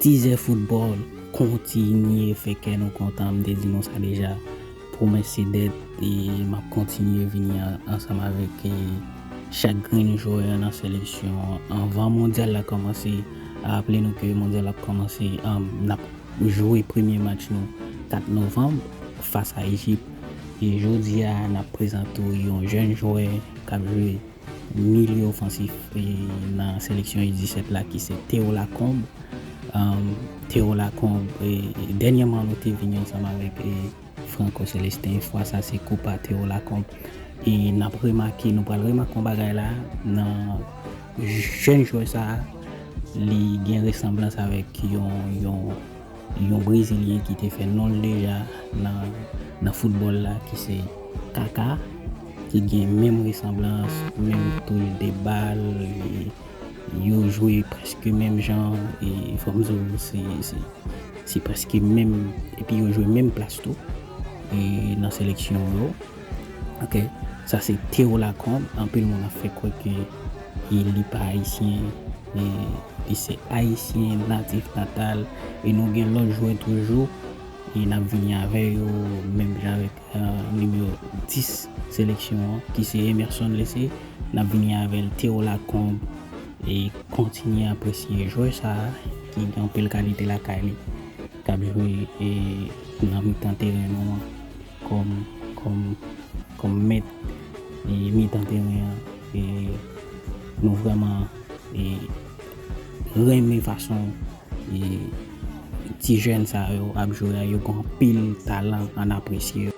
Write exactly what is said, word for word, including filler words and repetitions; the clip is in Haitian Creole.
Tizè foutbòl kontinye fè kè nou kontan, m te di nou sa deja. Pwomès se dèt, e m ap kontinye vini an- ansanm avèk e, chak grenn jwè nan seleksyon an. Anvan mondyal la kòmanse, raple nou ke mondyal la ap kòmanse, um, n ap jwe premye match nou kat novanm fas a Ejip. E jodi a, n ap prezante w yon jèn jwè k ap jwe milye ofansif e nan seleksyon U disèt la, ki se Théo Lacombe. Um, Théo Lacombe, e, dènyèman nou te vini ansanm avèk e, Franco Celestin, fwa sa se Copa Théo Lacombe. E n ap remake, nou pral remake yon bagay la, nan jèn jwè sa, li gen resanblans avèk yon, yon, yon Brezilyen ki te fè non l deja nan, nan foutbòl la, ki se Kaka, ki gen menm resanblans, menm touch de bal, e yo jwe prèske menm jan, e fò m di w, se, se, se prèske menm, epi yo jwe menm plas tou, e nan seleksyon yo. Ok, sa se Théo Lacombe, anpil moun ap fè kwè ke e li pa ayisyen, e li se ayisyen natif natal, e nou gen lòt jwè toujou, e n ap vini avè yo, menm jan avèk, e, nimewo dis seleksyon an, ki se Emerson Lessé, n ap vini avè l, Théo Lacombe, e kontinye apresye jwè sa a, ki gen anpil kalite lakay li, k ap jwe, e, nan mitan teren nou an, kòm, kòm, kòm mèt, e, mitan teren an, e, nou vrèman, e, renmen fason, e, ti jèn sa yo ap jwe a, yo gen anpil talan, ann apresye yo.